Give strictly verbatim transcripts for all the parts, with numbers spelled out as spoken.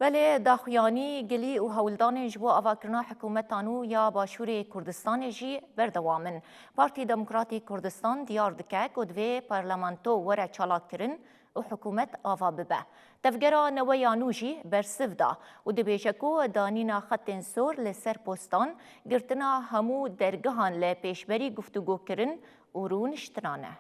Belê daxuyanî, gilî û hewldanên ji bo avakirina hikûmeta nû ya Başûrê Kurdistanê jî berdewam in. Partî Demokratîk Kurdistan diyar dike ku divê parlamento were çalakkirin û hikûmet ava bibe. Tevgera neweya nû jî bersiv da û dibêje ku danîna xetên sor li ser postan, girtina hemû dergehan li pêşberî guftûgokirin û rûniştinan e.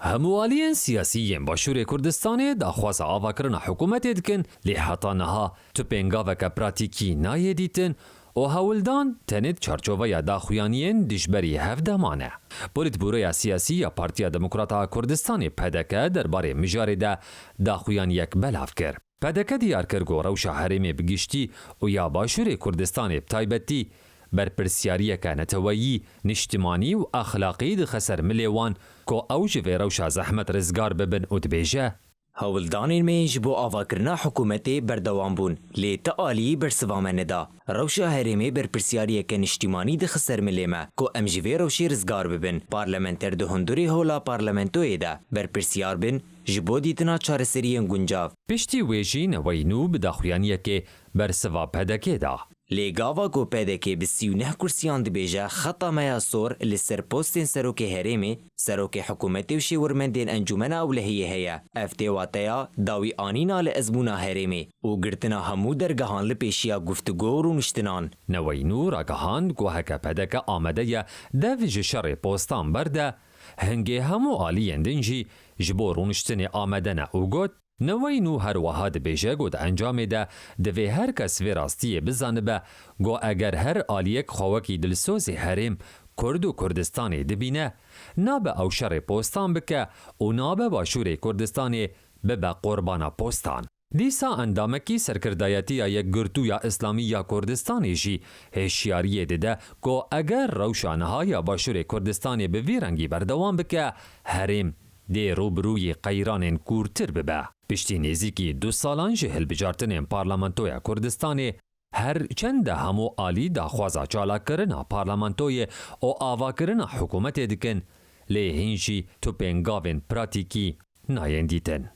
Hemû aliyên siyasî yên Başûrê Kurdistanê daxwaza avakirina hikûmetê dikin, lê heta niha tu pêngaveke pratîkî nayê dîtin û hewldan tenê di çarçoveya daxuyaniyên dijberî hev de mane. Polîtbûroya siyasî ya Partiya Demokrata a Kurdistanê, P D K, derbarê mijarê de daxuyaniyek belav kir. P D K diyar kir ku rewşa herêmê bi giştî û ya Başûrê Kurdistanê bi taybetî berpirsiyariyeke neteweyî, niştimanî û exlaqî dixe ser milê wan ku ew ji vê rewşa zehmet rizgar bibin û dibêje: Hewldanên me yên ji bo avakirina hikûmetê berdewam bûn, lê ti alî bersiva me neda. Rewşa herêmê berpirsiyariyeke niştimanî dixe ser milê me ku em ji vê rewşê rizgar bibin. Parlamenter di hundurê hola parlamentoyê de berpirsiyar bin ji bo dîtina çareseriyên guncav. Piştî wê jî neweyî nû bi daxuyaniyekê bersiva P D K'ê da. Lê gava ku P D K bi sî û neh kursiyan dibêje, xeta me ya sor li ser postên serokê herêmê, serokê hikûmetê û şêwirmendên Encûmena Ewlehiyê heye. Ev tê wateya dawî anîna li ezmûna herêmê û girtina hemû dergehan li pêşiya guftûgo û rûniştinan. Neweyî nû ragihand ku heke P D K amade ye dev ji şerê postan berde, hingê hemû aliyên din jî ji bo rûniştinê amade ne û got: Neweyî nû her wiha dibêje ku di encamê de divê her kes vê rastiyê bizanibe ku eger her aliyek xwe wekî dilsozê herêm, Kurd û Kurdistanê dibîne, nabe ew şerê postan bike û nabe Başûrê Kurdistanê bibe qurbana postan. Dîsa endamekî Serkirdayetiya Yekgirtû ya Îslamî ya Kurdistanê jî hêşiyariyê dide ku eger rewşa niha ya Başûrê Kurdistanê bi vî rengî berdewam bike, herêm dê rûbirûyî qeyranên kûrtir bibe. Piştî nêzîkî du salan ji hilbijartinên Parlamentoya Kurdistanê, her çend de hemû alî daxwaza çalakkirina parlamentoyê û avakirina hikûmetê dikin, lê hîn jî tu pêngavên pratîkî nayên dîtin.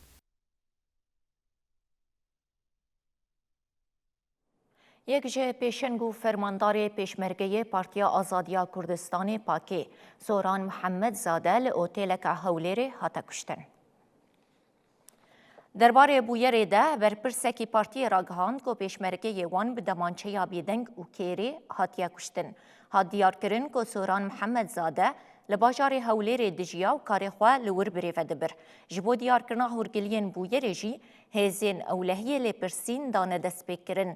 Yek ji pêşeng û fermandarê Pêşmergeyê Partiya Azadiya Kurdistanê, pakê, Soran Mihemmed Zade, li oteleke Hewlêrê hate kuştin. Derbarê bûyerê de berpirsekî partiyê ragihand ku pêşmergeyê wan bi demançeya bêdeng û kêrê hatiye kuştin. Hat diyarkirin ku Soran Mihemmed Zade li bajarê Hewlêrê dijiya û karê xwe li wir birêve dibir. Ji bo diyarkirina hûrgiliyên bûyerê jî hêzên ewlehiyê lêpirsîn dane destpêkirin.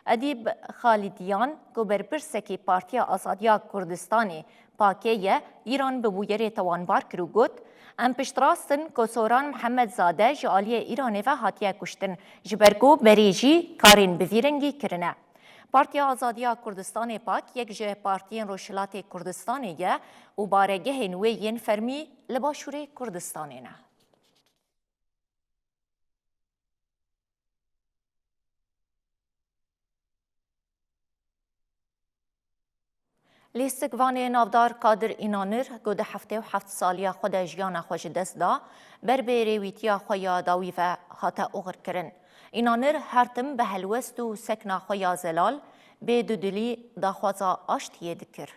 Edîb Xalîdiyan, ku berpirsekî Partiya Azadiya Kurdistanê, pakê, ye, Îran bi bûyerê tawanbar kir û got: Em piştrast in ku Soran Mihemmed Zade ji aliyê Îranê ve hatiye kuştin, ji ber ku berê jî karên bi vî rengî kirine. Partiya Azadiya Kurdistanê, pak, yek ji partiyên Rojhilatê Kurdistanê ye û baregehên wê yên fermî li Başûrê Kurdistanê ne. Lîstikvanê navdar Kadir Înanir, ku di heftê û heft saliya xwe de jiyana xwe ji dest da, ber bi rêwîtiya xwe ya dawî ve hate oxirkirin. Înanir her tim bi helwest û sekna xwe ya zelal, bê dudilî daxwaza aştiyê dikir.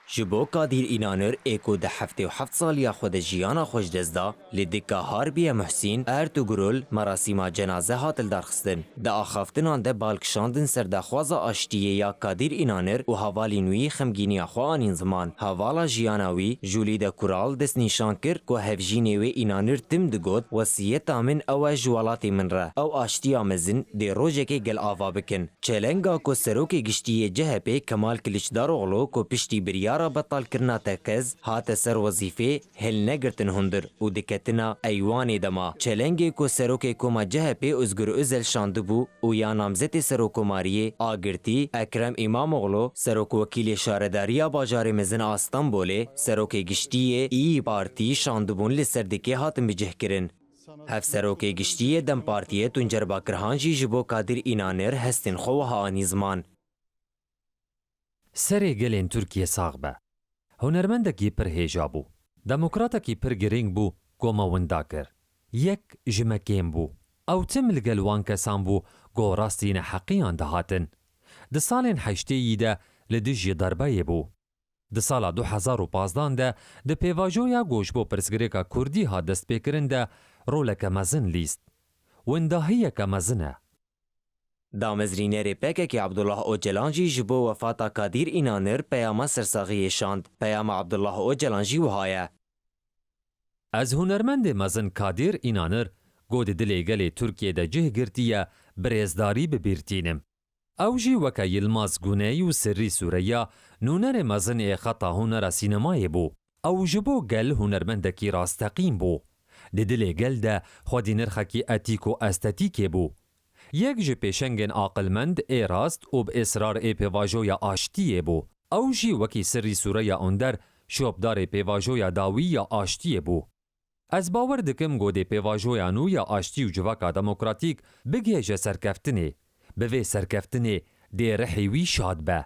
Ji bo Kadîr Înanir ê ku di heftê û heft saliya xwe de jiyana xwe ji dest da, li dika Harbiye Muhsîn, Ertugrul, merasîma cenaze hat lidarxistin. Di axaftinan de bal kişandin ser daxwaza aştiyê ya Kadîr Înanir û hevalên wî xemgîniya xwe anîn ziman. Hevala jiyana wî, Jûlîde Kural, destnîşan kir ku hevjînê wê Înanir tim digot: Wesiyeta min ew e ji welatê min re. Ew aştiya mezin dê rojekê gel ava bikin. Çelenga ku Serokê Giştî yê C H P Kemal Kiliçdaroglu ku piştî biryara betalkirina tekez hate ser wezîfê hilnegirtin hundir û diketina eywanê de ma. Çelengê ku Serokê Koma C H P Ozgur Ozel şandibû û ya namzetê Serokkomariyê agirtî Ekrem Îmamoglu, Serokwekîlê Şaredariya Bajarê Mezin a Stenbolê, Serokê Giştî yê İYİ Partî şandibûn li Serdikê hatin bicihkirin. Hevserokê Giştî yê DEM Partiyê Tuncer Bakirhan jî ji bo Kadir Înanir hestên xwe wiha anî ziman. Serê gelên Tirkiyê sax be. Hunermendekî pir hêja bû. Demokratekî pir girîng bû ku me winda kir. Yek ji me kêm bû. Ew tim li gel wan kesan bû ku rastî neheqiyan dihatin. Di salên heştêyî de li dijî derbeyê bû. Di sala du hezar û pazdan de di pêvajoya ku ji bo pirsgirêka kurdî hat destpêkirin de roleke mezin lîst. Windahiyeke mezin e. Damezrînerê P K K Abdullah Ocalan jî ji bo wefata Kadîr Înanir peyama sersaxiyê şand. Peyama Abdullah Ocalan jî wiha ye. Ez hunermendê mezin Kadîr Înanir, ku di dilê gelê Tirkiyê de cih girtiye, bi rêzdarî bi bîr tînim. Ew jî weke Yilmaz Guney û Sirrî Sûreya nûnerê mezin ê xeta hunera sînemayê bû. Ew ji bo gel hunermendekî rasteqîn bû. Di dilê gel de xwedî nirxekî etîk û estetîkê bû. Yek ji pêşengên aqilmend ê rast û bi israr ê pêvajoya aştiyê bû. Ew jî wekî Sirrî Sûreya Onder, şopdarê pêvajoya dawî ya aştiyê bû. Ez bawer dikim ku dê pêvajoya nû ya aştî û civaka demokratîk bigihêje serkeftinê. Bi vê serkeftinê dê rihê wî şad be.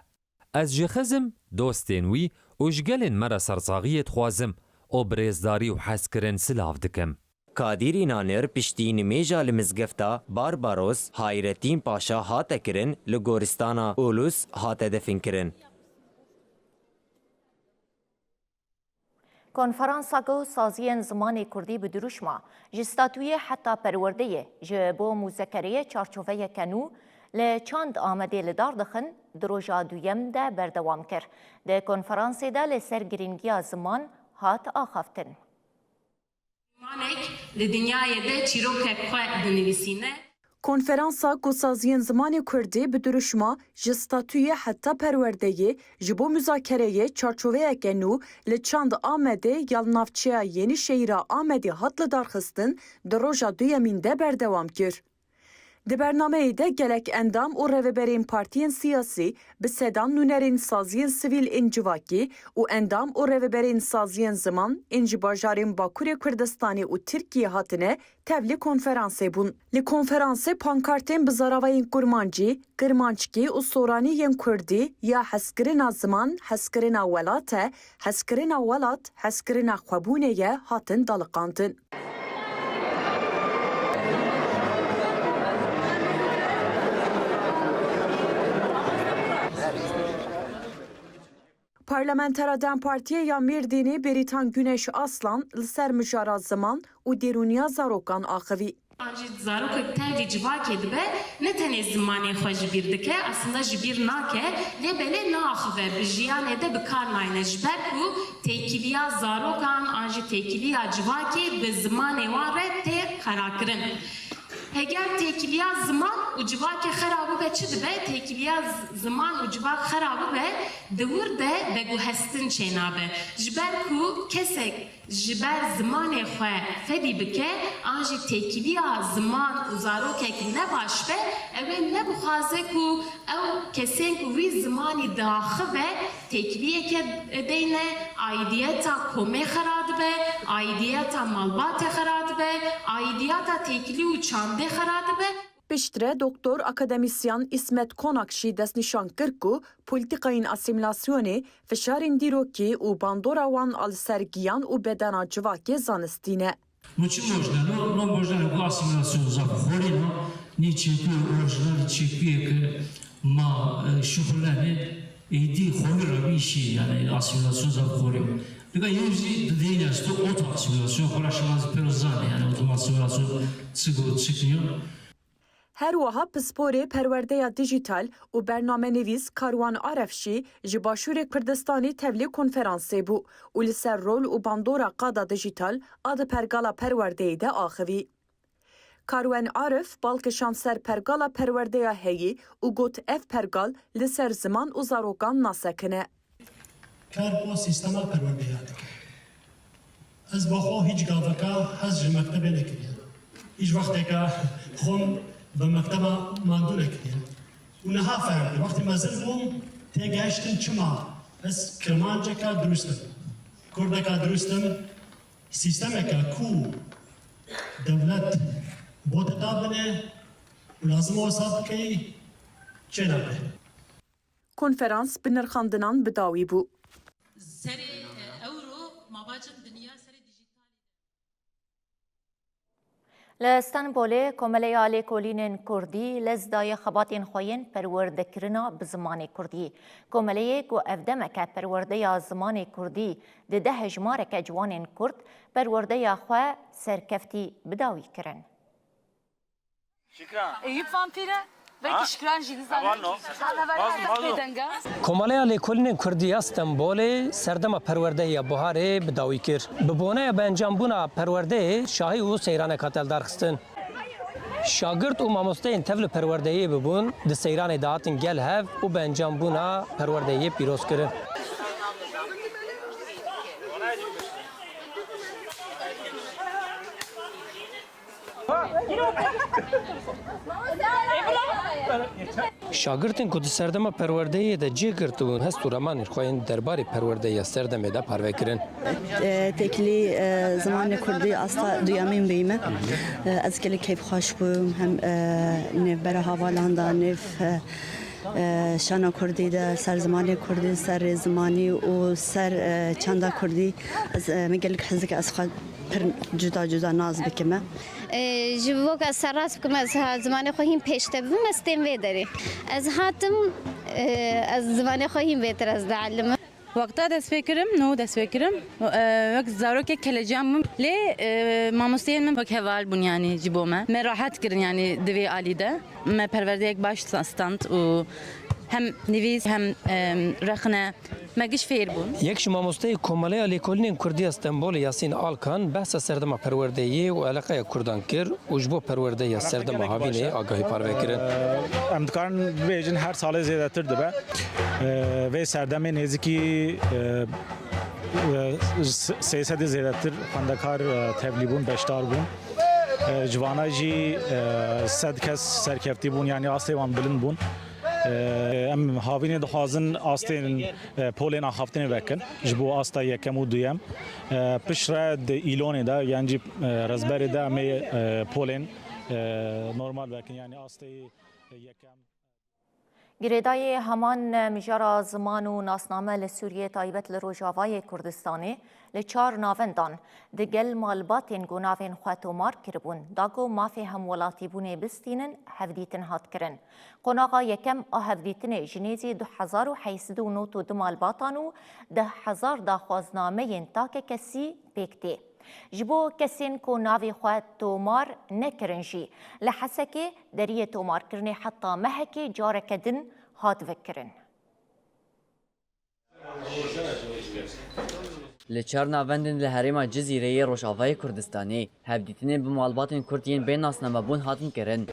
Ez ji xizm, dostên wî û ji gelên me re sersaxiyê dixwazim û bi rêzdarî û hezkirin silav dikim. Kadîr Înanir piştî nimêja li mizgefta Barbaros Hayretîn Paşa hate kirin, li goristana Ulus hate definkirin. Konferansa ku saziyên zimanê kurdî bi dirûşma ji statûyê heta perwerdeyê ji bo muzekereyê çarçoveyeke nû li çand Amedê li dar dixin, di roja duyem de berdewam kir. Di konferansê de li ser girîngiya ziman hat axaftin. Zimanek li dinyayê de çîrokek xwe dinivîsîne. Konferansa ku saziyên zimanê kurdî bi dirûşma ji statûyê heta perwerdeyê ji bo muzakereyê çarçoveyeke nû li çand Amedê ya li navçeya Yenîşehîra Amedê hat lidarxistin, di roja duyemîn de berdewam kir. Di bernameyê de gelek endam û rêveberên partiyên siyasî, bi sedan nûnerên saziyên sivîl ên civakî û endam û rêveberên saziyên ziman ên ji bajarên Bakurê Kurdistanê û Tirkiyê hatine tevlî konferansê bûn. Li konferansê pankartên bi zaravayên kurmancî, kirmanckî û soranî yên kurdî ya hezkirina ziman, hezkirina welat e, hezkirina welat, hezkirina xwebûnê ye hatin daliqandin. Parlamentera DEM Partiyê ya Mêrdînê Bêrîtan Güneş Aslan li ser mijara ziman û dêrûniya zarokan axivî. An jî zarokek tevlî civakê dibe, ne tenê zimanê xwe ji bîr dike, aslında ji bîr nake, lê belê naaxive, bi jiyanê de bi kar nayne, ji ber ku têkiliya zarokan an jî têkiliya civakê bi zimanê wan re tê xerakirin. Heger têkiliya ziman û civakê xera bibe çi dibe? Têkiliya z-, ziman û civak xera bibe, di wir de veguhestin çênabe. Ji ber ku kesek ji ber zimanê xwe fedî bike, an jî têkiliya ziman û zarokek ne baş be, ew ê nebixwaze ku ew kesên ku wî zimanî diaxive têkiliyeke deyne, aîdiyeta komê xera dibe, aîdiyeta malbatê xera dibe, aîdiyeta têkilî û çandê xera dibe. Piştre doktor akademîsyan Îsmet Konak jî destnîşan kir ku polîtîkayên asîmîlasyonê fişarên dîrokî û bandora wan a li ser giyan û bedena civakê zanistî ne. No çi možne? No, no možne ku asîmîlasyon zaf xorî no, nî çekû orijinal çekûyê ke ma, e, şuxulene, êdî xorî re bî şî, yani asîmîlasyon zaf xorî. Dika yew jî di dêne esto oto asîmîlasyon, xora şima zî pêro zanê, yani oto asîmîlasyon çi got, çi kiyo. Her wiha pisporê perwerdeya dîjîtal û bernamenivîs Karwan Aref jî ji Başûrê Kurdistanê tevlî konferansê bû û li ser rol û bandora qada dîjîtal a di pergala perwerdeyê de axivî. Karwen Arif bal kişand ser pergala perwerdeya heyî û got ev pergal li ser ziman û zarokan nasekin e. Kar bo sîstema perwerdeya dike. Ez bo xwe hîç gaveka hez ji mektebê nekiriye. Hîç wexteka xwe bi mekteba mandû nekiriye. Û niha fehm kir. Wextê mezin bûm, têgehiştim çima ez kirmanceka dirust im. Kurdeka dirust im, sîstemeke ku dewlet bo te dabine û lazim e wisa bikey, çênabe. Konferans bi nirxandinan bi dawî bû. Serê, e, ewro mabay Li Stenbolê Komeleya Lêkolînên Kurdî lez daye xebatên xwe yên perwerdekirina bi zimanê Kurdî. Komeleyê ku ev demeke perwerdeya zimanê Kurdî dide hejmareke ciwanên Kurd perwerdeya xwe serkeftî bi dawî kirin. Eyüp vampire. Belki Şükran jî nizane. Hava no. Hava var, Mazlum, hava mazlum. Bedenge. Komeleya Lêkolînên Kurdî ya Stenbolê serdema perwerdehiya buharê bi dawî kir. Bi boneya bi encambûna perwerdeyê şahî û seyranek hat eldarxistin. Şagirt û mamosteyên tev li perwerdeyê bibûn, di seyranê de hatin gel hev û bi encambûna perwerdeyê pîroz kirin. Şagirtên ku di serdema perwerdeyê de cih girtibûn, hest û remanên xwe yên derbarê perwerdeya serdemê de parve kirin. E, têkilî, e, zimanê kurdî asta duyemîn bîme. E, ez gelek keyfxweş bûm, hem, e, nêvbera hevalan de, nêv, e, e, şana kurdî de, ser zimanê kurdî, ser rêzimanî û ser, e, çanda kurdî. Ez, e, min gelek hez dike ez xwe pir cuda cuda nas bikime. E, ji bo ku ez serrast bikim, ez ha zimanê xwe hîn pêşte bibim, ez têm vê derê. Ez hatim, e, ez zimanê xwe hîn bêtir ez dielime. Wexta dest pê kirim, no dest pê kirim, e, wek zarokek keleciyan bûm. Lê, e, mamosteyên min wek heval bûn, yanî ji bo me. Me rahet kirin, yanî di vê alî de. Me perwerdeyek baş sta-, stand û hem nivîs hem, em, rexne me giş fêr bûn. Yek ji mamosteyê Komeleya Lêkolînên Kurdî ya Stenbolê Yasîn Alkan behsa serdema perwerdeyê û eleqeya Kurdan kir û ji bo perwerdeya serdema havînê agahî parve kirin. Em dikarin bibêjin her salê zêdetir dibe. Vê serdemê nêzîkî, e, e, sê sedî zêdetir xwendekar, e, tevlî bûn, beşdar bûn. E, ji vana jî, e, sed kes serkeftî bûn, yanî astê wan bilind bûn. E, em havînê dixwazin astên, e, polên axaftinê vekin ji bo asta yekem û duyem. E, piştre di îlonê de, yan jî, e, rezberê de em ê, e, polên, e, normal vekin, yanî astê yekem. Girêdayî heman mijara ziman û nasname li Sûriyê, taybet li Rojavayê Kurdistanê, li çar navendan digel malbatên ku navên xwe tomar kiribûn, da ku mafê hemwelatîbûnê bistînin, hevdîtin hat kirin. Qonaxa yekem a hevdîtinê ji nêzî du hezar û heyt sed û nod û du malbatan û deh hezar daxwaznameyên takekesî pêk tê. Ji bo kesên ku navê xwe tomar nekirin jî, li Hesekê deriyê tomarkirinê heta mehekê careke din hat vekirin. Li çar navendên li herêma Cizîrê yê Rojavayê Kurdistanê hevdîtinên bi malbatên Kurd yên bê nasnamebûn hatin kirin.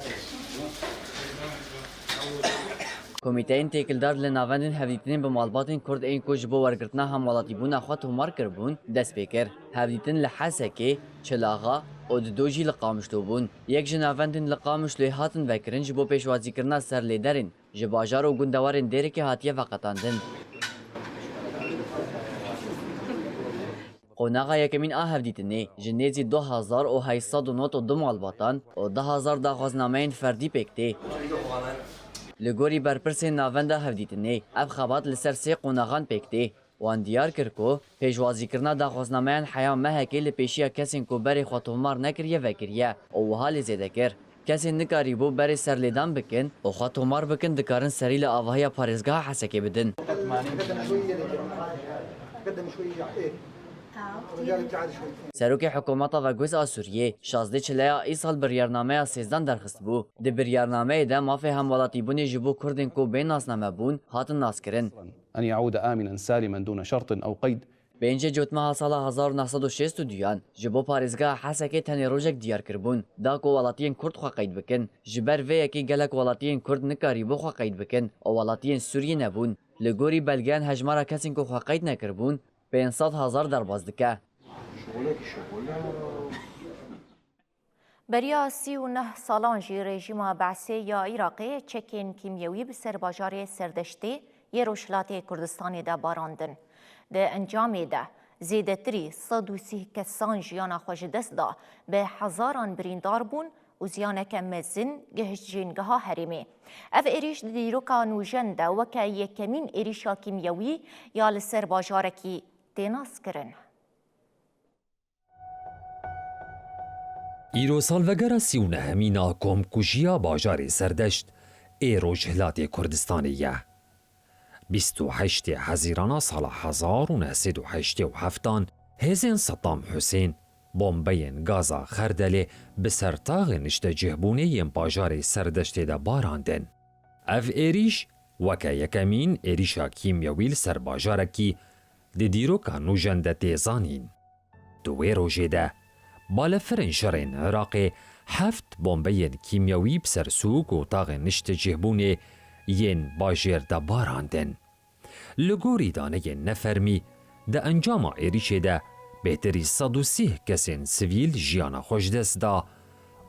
Komîteyên têkildar li navendên hevdîtinên bi malbatên Kurd ên ku ji bo wergirtina hemwelatîbûna xwe tomar kiribûn, dest pê kir. Hevdîtin li Hesekê, Çilaxa û dido jî li Qamişlo bûn. Yek ji navendên li Qamişloyê hatin vekirin ji bo pêşwazîkirina serlêderên ji bajar û gundewarên Dêrikê hatiye veqetandin. Qonaxa yekemîn a hevdîtinê ji nêzî du hezar û heyt sed û nod û du malbatan û du hezar daxwaznameyên ferdî pêk tê. Li gorî berpirsên navenda hevdîtinê, ev xebat li ser sê qonaxan pêk tê. Wan diyar kir ku pêşwazîkirina daxwaznameyan heya mehekê li pêşiya kesên ku berê xwe tomar nekiriye vekiriye û wiha lê zêde kir, kesên nikarîbû berê serlêdan bikin û xwe tomar bikin, dikarin serî li avahiya parêzgeha Hesekê bidin. Serokê Hikûmeta Veguhêz a Sûriyê şazdê Çileya îsal biryarnameya sêzdan derxistibû. Di biryarnameyê de mafê hemwelatîbûnê ji bo Kurdên ku bê nasname bûn, hatin naskirin. أن يعود آمنا سالما دون شرط أو قيد. Pêncê Cotmeha sala hezar û neh sed û şêst û duyan ji bo parêzgeha Hesekê tenê rojek diyar kiribûn, da ku welatiyên Kurd xwe qeyd bikin. Ji ber vê yekê gelek welatiyên Kurd nikarîbû xwe qeyd bikin û welatiyên Sûriyê nebûn. Li gorî belgeyan hejmara kesên ku xwe qeyd nekiribûn, pênc sed hezar derbas dike. Beriya sî û neh salan jî rejîma Be'sê ya Iraqê çekên kîmyewî bi ser bajarê Serdeştê yê Rojhilatê Kurdistanê de barandin. Di encamê de zêdetirî sed û sî kesan jiyana xwe ji dest da, bi hezaran birîndar bûn û ziyaneke mezin gihişt jêngeha herêmê. Ev êrîş di dîroka nûjen de weke yekemîn êrîşa kîmyewî ya li ser bajarekî tê naskirin. Îro salvegera sî û nehemîn a komkujiya bajarê Serdeşt ê Rojhilatê Kurdistanê ye. Bîst û heştê Hezîrana sala hezar û neh sed û heştê û heftan hêzên Seddam Husên bombeyên gaza xerdelê bi ser taxên niştecihbûnê yên bajarê Serdeştê de barandin. Ev êrîş weke yekemîn êrîşa kîmyewî li ser bajarekî di dîroka nûjen de tê zanîn. Di wê rojê de, balefirên şerên Iraqê heft bombeyên kîmyewî bi ser sûk û taxên niştecihbûnê yên bajêr de barandin. Li gorî daneyên nefermî, di encama êrîşê de bêtirî sed û sî kesên sivîl jiyana xwe ji dest da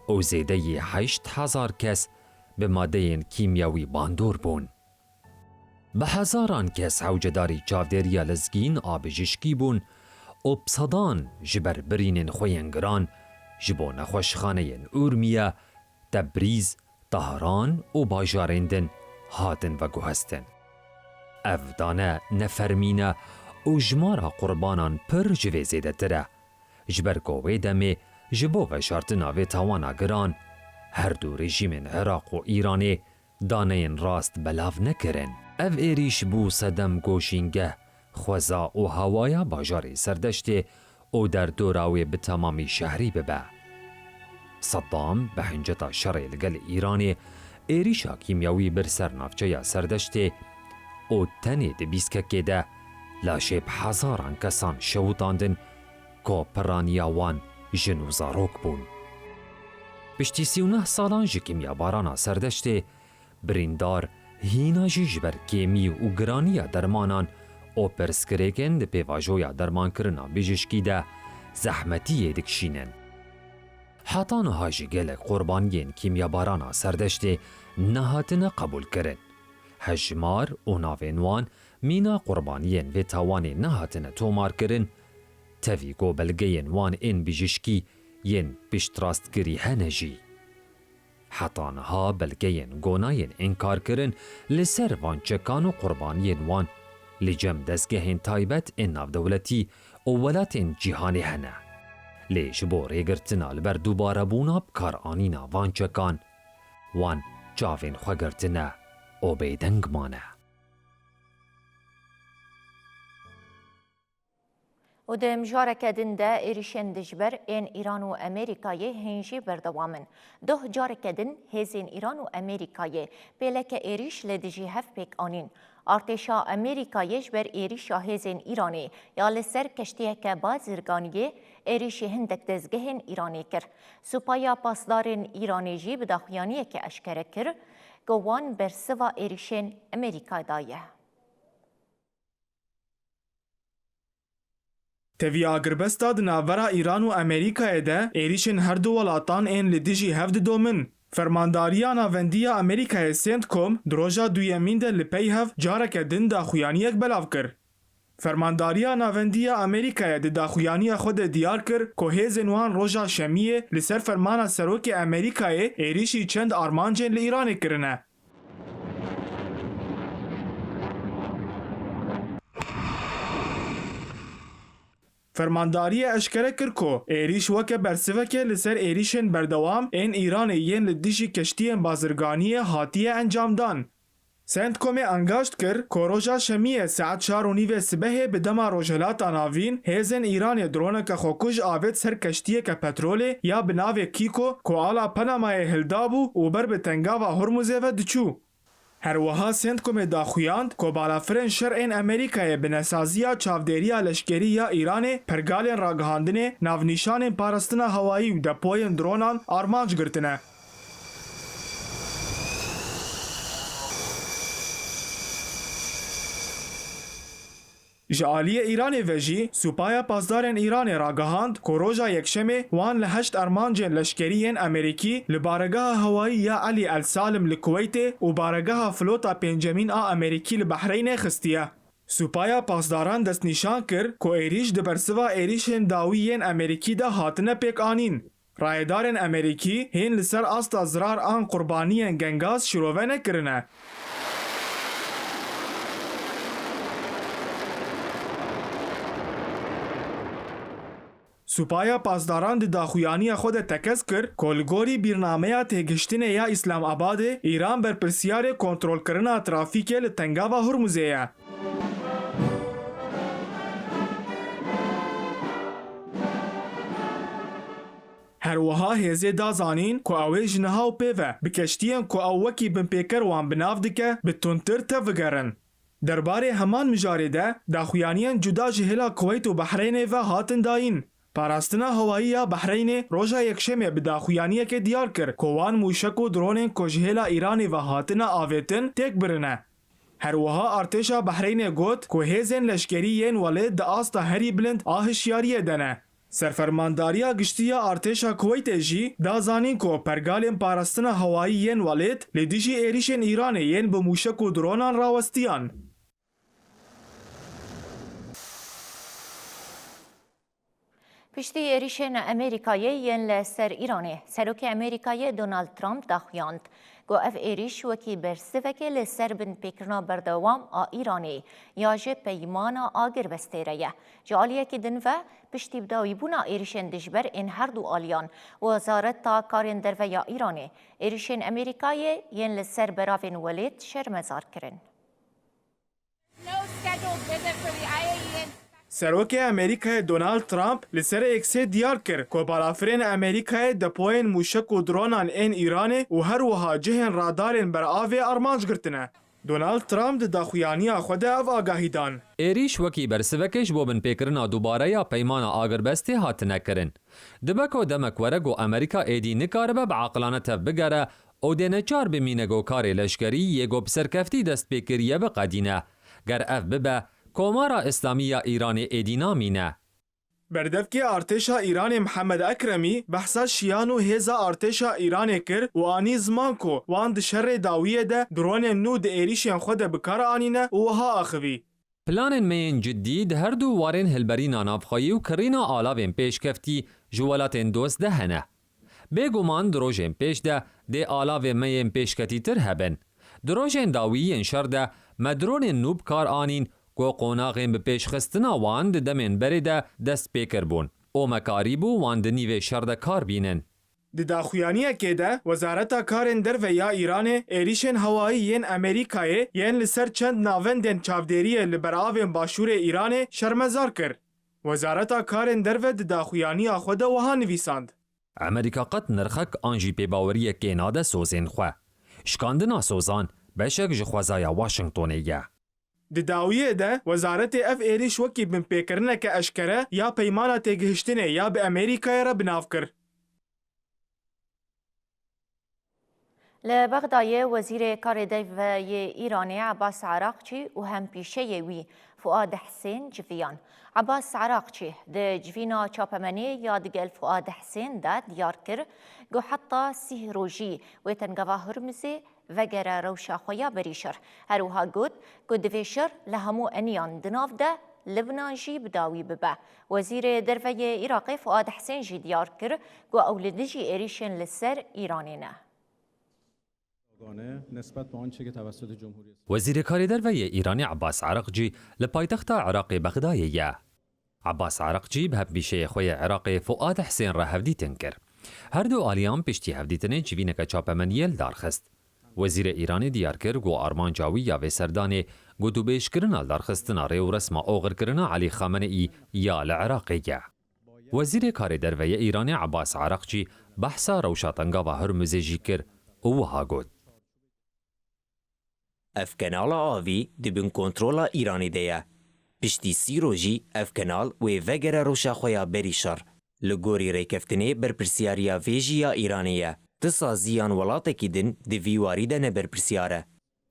û zêdeyî heşt hezar kes bi madeyên kîmyewî bandor bûn. Bi hezaran kes hewcedarî çavdêriya lezgîn a bijîşkî bûn û bi sedan ji ber birînên xwe yên giran ji bo nexweşxaneyên Urmiye, Tebrîz, Tahran û bajarên din hatin veguhestin. Ev dane nefermîn e û jimara qurbanan pir ji vê zêdetir e, ji ber ku wê demê ji bo veşartina vê tawana giran her du rejîmên Iraq û Îranê daneyên rast belav nekirin. Ev êrîş bû sedem ku şîngeh, xweza û hewaya bajarê Serdeştê û derdora wê bi temamî şehrî bibe. Seddam bi hinceta şerê li gel Îranê êrîşa kîmyewî bir ser navçeya Serdeştê û tenê di bîskekê de laşê bi hezaran kesan şewitandin ku piraniya wan jin û zarok bûn. Piştî sî û neh salan ji kîmyabarana Serdeştê, birîndar hîna jî ji ber kêmî û giraniya dermanan û pirsgirêkên di pêvajoya dermankirina bijîşkî de zehmetiyê dikişînin. Heta niha jî gelek qurbaniyên kîmyabarana Serdeştê nehatine qebûlkirin. Hejmar û navên wan mîna qurbaniyên vê tawanê nehatine tomarkirin, tevî ku belgeyên wan ên bijîşkî yên piştrastkirî hene jî. Heta niha belgeyên gonayên înkarkirin li ser van çekan û qurbaniyên wan li cem dezgehên taybet ên navdewletî û welatên cîhanê hene. Lê ji bo rêgirtina li ber dubarebûna bikaranîna van çekan, wan çavên xwe girtine û bêdeng mane. Û di mijareke din de êrîşên dijber ên Îran û Amerîkayê hîn jî berdewam in. Doh careke din hêzên Îran û Amerîkayê pêleke êrîş li dijî hev pêk anîn. Artêşa Amerîkayê ji ber êrîşa hêzên Îranê ya li ser keştiyeke bazirganiyê êrîşî hindek dezgehên Îranê kir. Supaya Pasdarên Îranê jî bi daxuyaniyekê eşkere kir ku wan bersiva êrîşên Amerîka daye. Tevî agirbesta di navbera Îran û Amerîkayê de êrîşên her du welatan ên li dijî hev didomin. Fermandariya Navendî ya Amerîkayê, CENTCOM, di roja duyemîn de li pey hev careke din daxuyaniyek belav kir. Fermandariya Navendî ya Amerîkayê di daxuyaniya xwe de diyar kir ku hêzên wan roja Şemiyê li ser fermana Serokê Amerîkayê êrîşî çend armancên li Îranê kirine. Fermandariyê eşkere kir ku êrîş weke bersivekê li ser êrîşên berdewam ên Îranê yên li dijî keştiyên bazirganiyê hatiye encamdan. CENTCOMê angaşt kir ku roja Şemiyê saet çar û nîvê sibehê bi dema Rojhilata Navîn hêzên Îranê droneke xwekuj avêt ser keştiyeke petrolê ya bi navê Kîko ku ala Penamayê hildabû û ber bi Tengava Hormuzê ve diçû. Her wiha CENTCOMê daxuyand ku balafirên şer ên Amerîkayê bi nesaziya çavdêriya leşkerî ya Îranê pergalên ragihandinê, navnîşanên parastina hewayî û depoyên dronan armanc girtine. Ji aliyê Îranê ve jî, Supaya Pasdarên Îranê ragihand ku roja Yekşemê wan li heşt armancên leşkerî yên Amerîkî li baregeha hewayî ya Elî El Salim li Kuweytê û baregeha flota pêncemîn a Amerîkî li Behreynê xistiye. Supaya Pasdaran destnîşan kir ku êrîş di bersiva êrîşên dawî yên Amerîkî de hatine pêkanîn. Rayedarên Amerîkî hîn li ser asta zirar an qurbaniyên gengaz şirove nekirine. Supaya Pasdaran di daxuyaniya xwe de tekez kir ku li gorî bîrnameya têgihiştinê ya Îslamabadê, Îran berpirsiyarê kontrolkirina trafîkê li Tengava Hurmuzê ye. Her wiha hêzê da zanîn ku ew ê ji niha û pê ve bi keştiyên ku ew wekî binpêker wan bi nav dike, bi tundtir tev bigerin. Derbarê heman mijarê de daxuyaniyên cuda ji hêla Kuweyt û Behreynê ve hatin dayîn. Parastina Hewayî ya Behreynê roja Yekşemê bi daxuyaniyekê diyar kir ku wan mûşek û dronên ku ji hêla Îranê ve hatine avêtin têk birine. Her wiha artêşa Behreynê got ku hêzên leşkerî yên welêt di asta herî bilind a hişyariyê de ne. Serfermandariya Giştî ya Artêşa Kuweytê jî da zanîn ku pergalên parastina hewayî yên welêt li dijî êrîşên Îranê yên bi mûşek û dronan rawestiyan. Piştî êrîşên Amerîkayê yên li ser Îranê, Serokê Amerîkayê Donald Trump daxuyand ku ev êrîş wekî bersivekê li ser binpêkirina berdewam a Îranê ya ji peymana agirbestê re ye. Ji aliyekî din ve, piştî bidawîbûna êrîşên dijber ên her du aliyan, Wezareta Karên Derve ya Îranê êrîşên Amerîkayê yên li ser beravên welêt şermezar kirin. No scheduled visit for the I A E in Serokê Amerîkayê Donald Trump li ser X-ê diyar kir ku balafirên Amerîkayê depoyên mûşek û dronan ên Îranê û her wiha cihên radarên beravê armanc girtine. Donald Trump di daxuyaniya xwe de ev agahî dan. Êrîş wekî bersivekê ji bo binpêkirina dubare ya peymana agirbestê hatine kirin. Dibe ku demek were ku Amerîka êdî nikaribe bi aqilane tev bigere û dê neçar bimîne ku karê leşkerî yê ku bi serkeftî dest pê kiriye biqedîne. Ger ev bibe, Komara Îslamî ya Îranê êdî namîne. Berdevkê artêşa Îranê Mihemed Ekremî behsa şiyan û hêza artêşa Îranê kir û anî ziman ku wan di şerê dawiyê de dronên nû di êrîşên xwe de bi kar anîne û wiha axivî. Planên me yên cidî di her du warên hilberîna navxweyî û kirîna alavên pêşkeftî ji welatên dost de hene. Bêguman di rojên pêş de dê alavên me yên pêşketîtir hebin. Di rojên dawî yên şer de me dronên nû bi kar anîn ku qonaxên bi pêşxistina wan di demên berê de dest pê kiribûn û me karîbû wan di nîvê şer de kar bînin. Di daxuyaniyekê de, Wezareta Karên Derve ya Îranê êrîşên hewayî yên Amerîkayê yên li ser çend navendên çavdêriyê li beravên başûrê Îranê şermezar kir. Wezareta Karên Derve di daxuyaniya xwe de wiha nivîsand. Amerîka qet nirxek an jî pêbaweriyekê nade sozên xwe. Şikandina sozan beşek ji xwezaya Washingtonê ye. Di dawiyê de, wezaretê ev êrîş wekî binpêkirineke eşkere ya peymana têgihiştinê ya bi Amerîkayê re bi nav kir. Li Bexdayê Wezîrê Karê Derve yê Îranê Abbas Araqçî û hempîşeyê wî Fuad Hisên civiyan. Abbas Araqçî di civîna çapemenê ya digel Fuad Hisên de diyar kir ku heta sîh rojî wê Tengava Hurmizê vegere rewşa xwe ya berî şer. Her wiha got ku divê şer li hemû eniyan di nav de Libnan jî bi dawî bibe. Wezîrê Derve yê Iraqê Fuad Hisên jî diyar kir ku ew li dijî êrîşên li ser Îranê ne. Wezîrê Karê Derve yê Îranê Abbas Araqçî li paytexta Iraqê Bexdayê ye. Abbas Araqçî bi hevpîşeyê xwe yê Iraqê Fuad Hisên re hevdîtin kir. Her du aliyan piştî hevdîtinê civîneke çapemeniyê li dar xist. Wezîrê Îranê diyar kir ku armanca wî ya vê serdanê gotûbêjkirina lidarxistina rê û resma oxirkirina Elî Xameneî ya li Iraqê ye. Wezîrê Karê Derve yê Îranê Abbas Araqçî behsa rewşa Tengava Hurmuzê jî kir û wiha got. Ev kenala avî di bin kontrola Îranê de ye. Piştî sî rojî ev kenal wê vegere rewşa xwe ya berî şer. Li gorî rêkeftinê berpirsiyariya vê jî ya Îranê ye. Ti sazî yan welatekî din di vî warî de ne berpirsiyar e.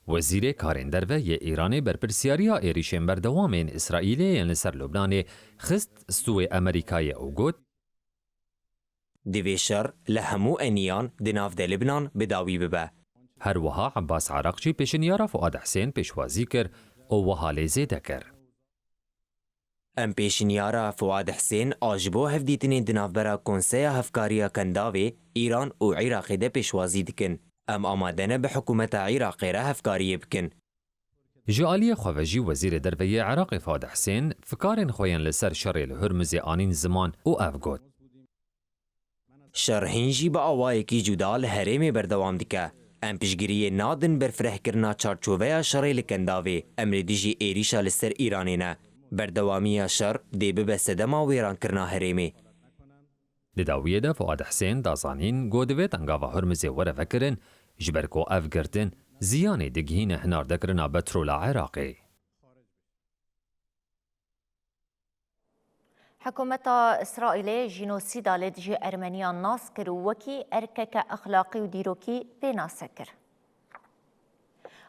Wezîrê Karên Derve yê Îranê berpirsiyariya êrîşên berdewam ên Îsraîlê yên li ser Lubnanê xist stûyê Amerîkayê û got. Divê şer li hemû eniyan di nav de Libnan bi dawî bibe. Her wiha Abbas Araqçî pêşinyara Fuad Hisên pêşwazî kir û wiha lê zêde kir. Em pêşinyara Fuad Hisên a ji bo hevdîtinên di navbera Konseya Hevkariya Kendavê, Îran û Iraqê de pêşwazî dikin. Em amade ne bi hikûmeta Iraqê re hevkariyê bikin. Ji aliyê xwe ve jî Wezîrê Derve yê Iraqê Fuad Husên fikarên xwe yên li ser şerê li Hurmizê anîn ziman û ev got. Şer hîn jî bi awayekî cuda li herêmê berdewam dike. Em piştgiriyê nadin berfirehkirina çarçoveya şerê li Kendavê. Em li dijî êrîşa li ser Îranê ne. Berdewamiya şer dê bibe sedema wêrankirina herêmê. Di dawiyê de Fuad Husên da zanîn ku divêt engava Hurmizê were vekirin, ji ber ku ev girtin ziyanê digihîne hinardekirina petrola Iraqê. Hikûmeta Îsraîlê jînosîda li dijî Ermeniyan nas kir û wekî erkeke exlaqî û dîrokî pênase kir.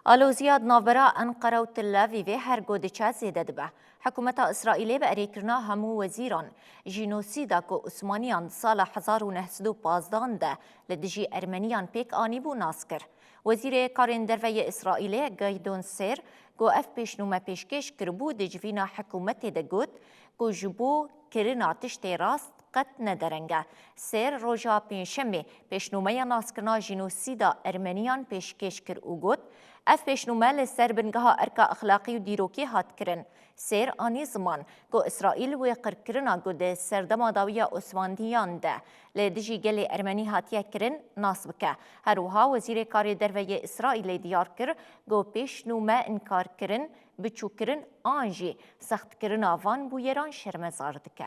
Aloziya di navbera Enqere û Tel Avîvê her ku diçe zêde dibe. Hikûmeta Îsraîlê bi erêkirina hemû wezîran jînosîda ku Osmaniyan di sala hezar û neh sed û pazdan de li dijî Ermeniyan pêk anîbû nas kir. Wezîrê Karên Derve yê Îsraîlê Gaydon Sêr ku ev pêşnûme pêşkêş kiribû, di civîna hikûmetê de got ku ji bo kirina tiştê rast qet ne dereng e. Sêr roja Pêncşemê pêşnûmeya naskirina jînosîda Ermeniyan pêşkêş kir û got, ev pêşnûme li ser bingeha erka exlaqî û dîrokî hat kirin. Sêr anî ziman ku Îsraîl wê qirkirina ku di serdema dawiya Osmaniyan de li dijî gelê Ermenî hatiye kirin nas bike. Her wiha Wezîrê Karê Derve yê Îsraîlê diyar kir ku pêşnûme înkarkirin, biçûkirin an jî sextkirina van bûyeran şermezar dike.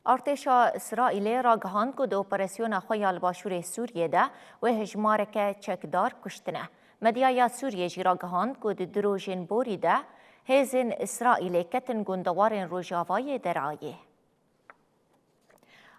Artêşa Îsraîlê ragihand ku di operasyona xwe ya li başûrê Sûriyê de wê hejmareke çekdar kuştine. Medyaya Sûriyê jî ragihand ku di du rojên borî de hêzên Îsraîlê ketin gundewarên rojavayê Derayê.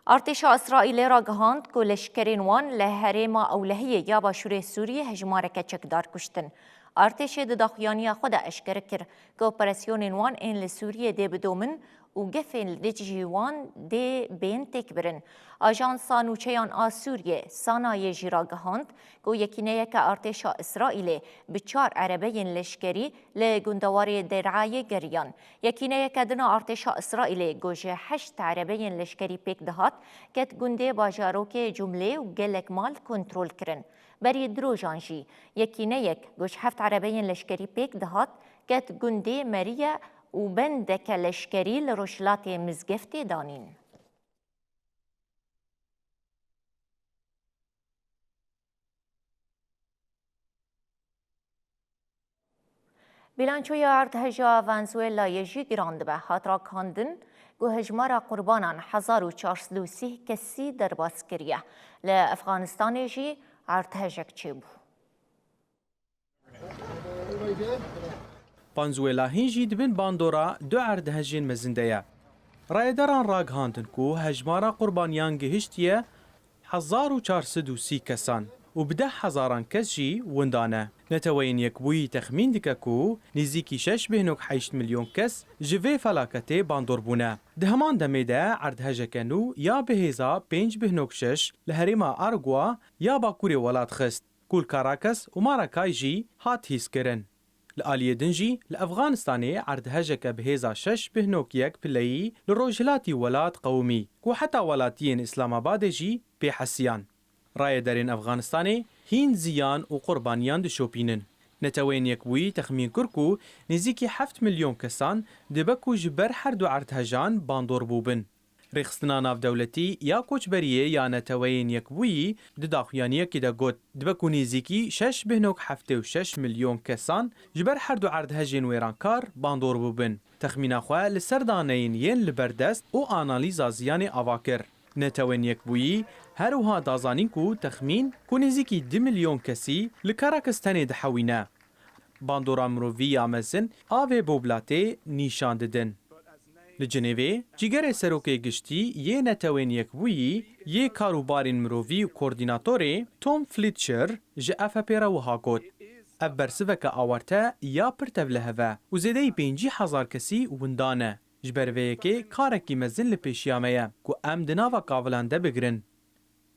Artêşa Îsraîlê ragihand ku leşkerên wan li herêma Ewlehiyê ya başûrê Sûriyê hejmareke çekdar kuştin. Artêşê di daxuyaniya xwe de eşkere kir ku operasyonên wan ên li Sûriyê dê bidomin û gefên li dijî wan dê bên têkbirin. Ajansa Nûçeyan a Sûriyê, SANAyê jî ragihand ku yekîneyeke artêşa Îsraîlê bi çar erebeyên leşkerî li gundewarê Derayê geriyan. Yekîneyeke din a artêşa Îsraîlê ku ji heşt erebeyên leşkerî pêk dihat, ket gundê bajarokê Cumlê û gelek mal kontrol kirin. Berî du rojan jî yekîneyek ku ji heft erebeyên leşkerî pêk dihat, ket gundê Meriye û bendeke leşkerî li rojhilatê Mizgeftê danîn. Bîlançoya erdheja Venezuelayê jî giran dibe. Hat ragihandin ku hejmara qurbanan hezar û çar sed û sî kesî derbas kiriye. Li Efxanistanê jî erdhejek çêbû. Venezuela hîn jî di bin bandora du erdhejên mezin de ye. Rayedaran ragihandin ku hejmara qurbaniyan gihiştiye hezar û çar sed û sî kesan û bi deh hezaran kes jî winda ne. Neteweyên Yekbûyî texmîn dike ku nêzîkî şeş bêhnok heşt milyon kes ji vê felaketê bandor bûne. Di heman demê de erdhejeke nû ya bi hêza pênc bêhnok şeş li herêma Aragua ya bakurê welat xist. Ku li Caracas û Maracay jî hat hîskirin. Li aliyê din jî li Efxanistanê erdhejeke bi hêza şeş bêhnok yek pileyî li rojhilatî welat qewimî, ku heta welatiyên Îslamabadê jî pê hesiyan. Rayederên Efxanistanê hîn ziyan û qurbaniyan dişopînin. Neteweyên Yekbûyî texmîn kir ku nêzîkî heft milyon kesan dibe ku ji ber her du erdhejan bandor bûbin. Rêxistina Navdewletî ya Koçberiyê ya Neteweyên Yekbûyî di daxuyaniyekî de got, dibe ku nêzîkî şeş bêhnok heftê û şeş milyon kesan ji ber her du erdhejên wêrankar bandor bûbin. Texmîna xwe li ser daneyên yên li ber dest û analîza ziyanê ava kir. Netewên Yekbûyî her wiha da zanîn ku texmîn ku nêzîkî du milyon kesî li Caracas tenê dihewîne. Bandora mirovî ya mezin a vê boblatê nîşan didin. Li Cinêvê, cîgerê serokê giştî yê Netewên Yekbûyî yê Karûbarên Mirovî û Koordînatorê Tom Fletcher ji F P re wiha got, ev bersiveke awarte ya pir tevlihev e û zêdeyî pêncî hezar kesî winda ne. Ji ber vê yekê karekî mezin li pêşiya me ye ku em di nava kavilan de bigirin.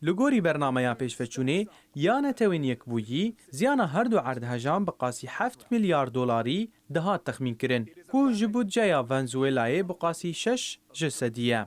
Li gorî bernameya pêşveçûnê ya Netewên Yekbûyî, ziyana her du erdhejan bi qasî heft milyar dolarî dihat texmînkirin, ku ji budceya Venezuelayê bi qasî şeş ji sedî ye.